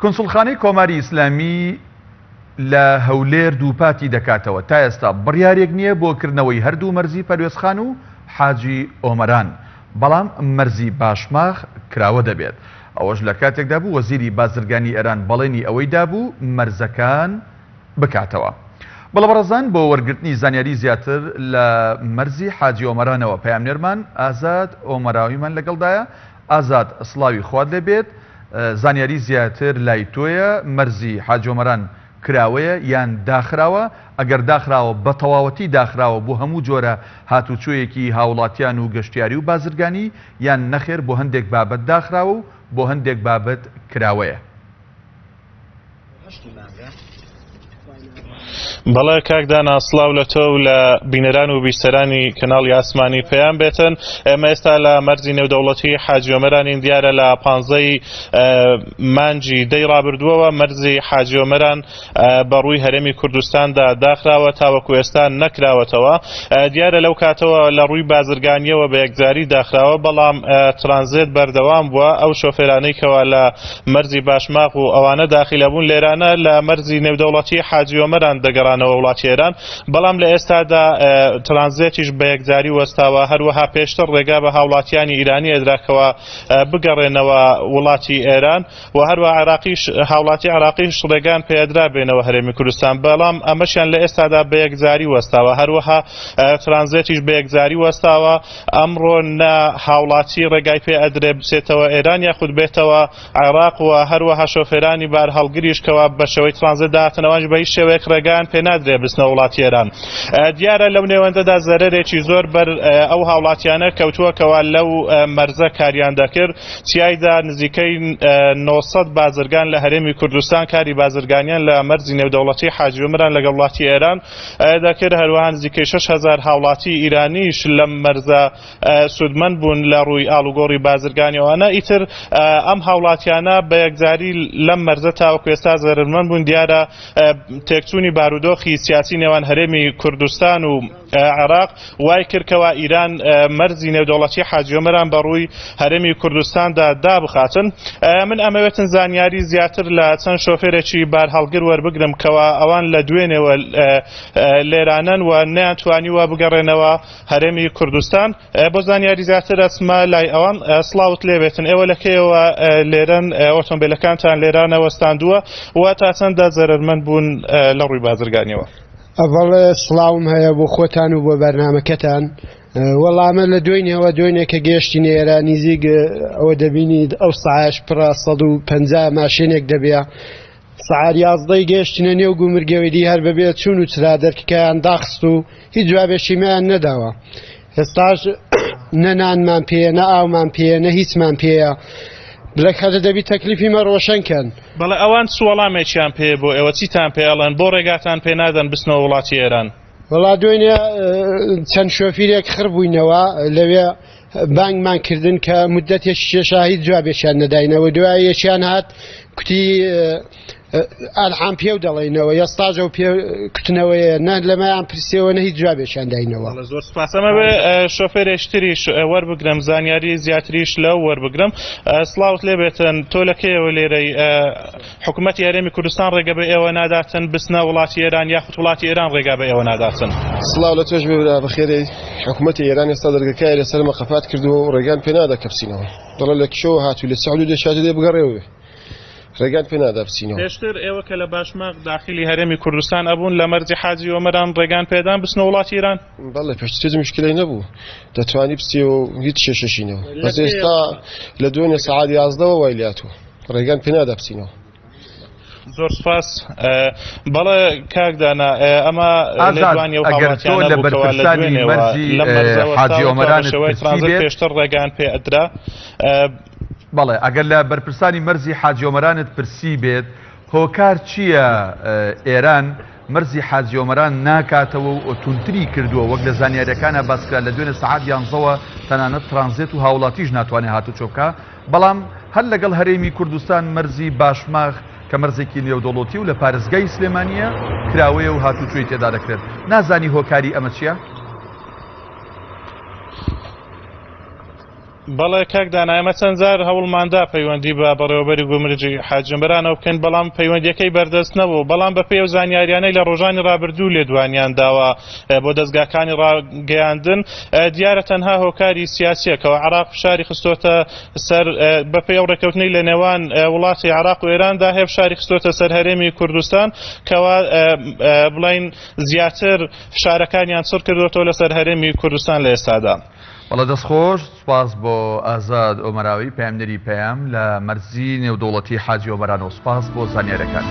کونسوڵخانەی کۆماری ئیسلامی لە هەولێر دووپاتی دەکاتەوە، تا ئێستا بڕیارێک نییە بۆ کردنەوەی هەردوو مەرزی پەروێزخان و حاجی ئۆمەران، بەڵام مەرزی باشماخ کراوە دەبێت. ئەوەش لە کاتێکدا بوو وەزیری بازرگانی ئێران بەڵێنی ئەوەی دابوو مەرزەکان بکاتەوە. بەڵێ بەڕێزان بۆ وەرگرتنی زانیاری زیاتر لە مەرزی حاجی ئۆمەرانەوە پەیامنێرمان ئازاد ئۆمەراویمان لەگەڵدایە. ئازاد سڵاوی خوات لێ بێت زانیاری زیاتر لای تۆیە مەرزی حاجی ئۆمەران کراوەیە یان داخراوە ئەگەر داخراوە بەتەواوەتی داخراوە بۆ هەموو جۆرە هاتوچۆیەکی هاوڵاتیان و گەشتیاری و بازرگانی یان نەخێر بۆ هەندێک بابەت داخراوە و بۆ هەندێک بابەت کراوەیە؟ بەڵێ کاک دانا سڵاو لە تۆ و لە بینەران و بیسەرانی کەناڵی ئاسمانی پەیام بێتن ئێمە ئێستا لە مەرزی نێودەوڵەتی حاجی ئۆمەرانین دیارە لە پانزەی مانجی دەی ڕابردووەوە مەرزی حاجی ئۆمەران بە ڕووی هەرێمی کوردستاندا داخراوە تاوەکو ئێستا نەکراوەتەوە دیارە لەو کاتەوە لە ڕووی بازرگانیەوە بە یەکجاری داخراوە بەڵام ترانزێت بەردەوام بووە ئەو شۆفێرانەی کەوا لە مەرزی باشماغ و ئەوانە داخیلە بوون لێرانە لە مەرزی نێودەوڵەتی حاجی ئۆمەران دەگەڕانەوە وڵاتی ئێران بەڵام لە ئێستادا ترانزێتیش بە یەکجاری وەستاوە هەروەها پێشتر ڕێگا بە هاوڵاتیانی ئیرانی ئەدراکەوە بگەڕێنەوە وڵاتی ئێران و هەروە عێراقیش هاوڵاتی عێراقیش ڕێگان پێدرا بێنەوە هەرێمی کوردستان بەڵام ئەمەشیان لە ئێستادا بە یەکجاری وەستاوە هەروەها ترانزێتیش بە یەکجاری وەستاوە ئەمڕۆ نە هاوڵاتی ڕێگای پێ ئەدرێ بچێتەوە ئێران یاخود بێتەوە عێراق و هەروەها شۆفێرانی بارهەڵگریش کەوا بە شێوەی ترانزێت داهاتنەوەش بە هیچ شێوەیەک ڕێگایان پێ نادرێ بچنە وڵاتی ئێران. دیارە لەو نێوەندەدا زەرەرێکی زۆر بەر ئەو هاوڵاتیانە کەوتووە کەوا لەو مەرزە کاریان دەکرد تیایدا نزیکەی 900 بازرگان لە هەرێمی کوردستان کاری بازرگانیان لە مەرزی نێودەوڵەتی حاجی عومران لەگەڵ وڵاتی ئێران دەکرد هەروەها نزیکەی 6000 هاوڵاتی ئیرانیش لەم مەرزە سوودمەند بوون لە ڕووی ئاڵوگۆڕی بازرگانی ئەوانە ئیتر ئەم هاوڵاتیانە بە یەکجاری لەم مەرزە تاوەکو ئێستا زەرەرمەند بوون دیارە تێکچوونی بارودۆخی سیاسی نێوان هەرێمی کوردستان و عێراق وای کرد کەوا ئیران مەرزی نێودەوڵەتی حاجی ئۆمەران بە ڕووی هەرێمی کوردستاندا دابخاتن من ئەمەوێتن زانیاری زیاتر لە چەند شۆفێرێکی بارهەڵگر وەربگرم کەوا ئەوان لە دوێنێوە لێرانەن و نەیانتوانیوە بگەڕێنەوە هەرێمی کوردستان بۆ زانیاری زیاتر ئەچمە لای ئەوان سڵاوت لێبێتن ئێوە لە کەیەوە لێرەن ئۆتۆمبیلەکانتان لێرانە وەستاندووە و تا چەندە زەرەرمەند بوون لە ڕووی بازرگانیەوە؟ ئەڤەڵێ سڵاوم هەیە بۆ خۆتان و بۆ بەرنامەکەتان وەڵامە لە دوێنێوە دوێنێ کە گەشتینە ئێرە نیزیک ئەوە دەبینیت ئەو ساش پڕە 150 ماشێنێک دەبێ سەعات یازدەی گەیشتینە نێو گومرگەوەی دی هەر بەبێ چوون و چرا دەرکەکەیان داخست و هیچ جوابێکی مەیان نەداوە ئێستاش نە نانمان پێیە نە ئاومان پێیە نە هیچمان پێیە بلەکاتە دەبی تەکلیفی مە ڕۆشن کەن. بەڵێ ئەوان چ وەڵامێکیان پێیە بۆ ئێوە چیتان پێ ئەڵێن بۆ ڕێگاتان پێ نادەن بچنەوە وڵاتی ئێران؟ وەڵا دوێنێ چەند شۆفیرێک خڕ بووینەوە لەوێ بانگمان کردن کە مدەتێکی کێشا هیچ جوابێکیان نەداینەوە دوای یەکیان هات کوتی ئەلحام پێو دەڵێنەوە یەستاژە و پێ کوتنەوەیە نە لەمایان پرسیەوە نە هیچ جوابێکیان داینەوە زۆر سپاس ئەمەوێ شۆفێرێشتریش وەربگرم زانیاری زیاتریش لەو وەربگرم سڵاوت لێبێتن تۆ لە کەیەوە لێرەی حکومەتی هەرێمی کوردستان ڕێگە بە ئێوە ناداتن بچنە وڵاتی ئێران یاخود وڵاتی ئێران ڕێگا بە ئێوە ناداتن؟ سڵاو لە تۆش بێ برا بەخێرێی. حکومەتی ئێران ئێستا دەرگەکای لەسەر مە قەفات کردووە و ڕێگان پێ نادا کە بچینەوە. دەڵێ لە کشەوە هاتووی لە چ حدودێک هاتووی دەبێ بگەڕێوە بێ. ڕێگان پێ نادا بچینەوە. پێشتر ئێوە کە لە باشماخ داخیلی هەرێمی کوردستان ئەبوون لە مەرزی حاجی ئۆمەران ڕێگان پێدان بچنە وڵاتی ئێران؟ بەڵێ پێشتر هیچ مشکلەی نەبوو دەتوانی بچیەوە و هیچ کێشەشی نەبوو. بەس ئێستا لە دوێنێ سەعات یازدەوە وای لێهاتووە. ڕێگان پێ نادا بچینەوە. زۆر سپاس بەڵێ کاک دانا ئەمە ئازاد لێدوانی ئەو ئەگەر تۆ هاوڵاتیانە لە بوو کەوا لە بەرپرسانی دوێنێوە مەرزی لەم مەرزەوە حاجی تاوەکو ئۆمەرانت شێوەی پرسی ترانزێت بێت پێشتر ڕێگان پێ ئەدرا بەڵێ ئەگەر لە بەرپرسانی مەرزی حاجی ئۆمەرانت پرسی بێت هۆکار چییە ئێران مەرزی حاجی ئۆمەران ناکاتەوە و توندتری کردووە وەک لە زانیاریەکانا باسکرا لە دوێنێ سەعات یانزەوە تەنانەت ترانزێت و هاوڵاتیش ناتوانێت هاتوچۆ بکا بەڵام هەر لەگەڵ هەرێمی کوردستان مەرزی باشماخ کە مەرزێکی نێودەوڵەتی و لە پارێزگای سلێمانییە کراوەیە و هاتوچۆی تێدا دەکرێت نازانی هۆکاری ئەمە چییە؟ بەڵێ کاک دانا، ئێمە چەند جار هەوڵماندا پەیوەندی بە بەڕێوەبەری گومرگی حاجی ئۆمەرانەوە بکەین، بەڵام پەیوەندیەکەی بەردەست نەبوو. بەڵام بەپێی ئەو زانیاریانەی لە ڕۆژانی ڕابردوو لێدوانیان داوە بۆ دەزگاکانی ڕاگەیاندن، دیارە تەنها هۆکاری سیاسیە کەوا عێراق فشاری خستۆتە سەر، بەپێی ئەو ڕێککەوتنەی لە نێوان وڵاتی عێراق و ئێراندا هەیە، فشاری خستۆتە سەر هەرێمی کوردستان کەوا بڵێین زیاتر فشارەکانیان چڕ کردۆتەوە لەسەر هەرێمی کوردستان لە ئێستادا. بەڵێ دەست خۆش، سوپاس بۆ ئازاد ئۆمەراوی پەیامنێری پەیام لە مەرزی نێودەوڵەتی حاجی ئۆمەرانەوە سوپاس بۆ زانیارەکان.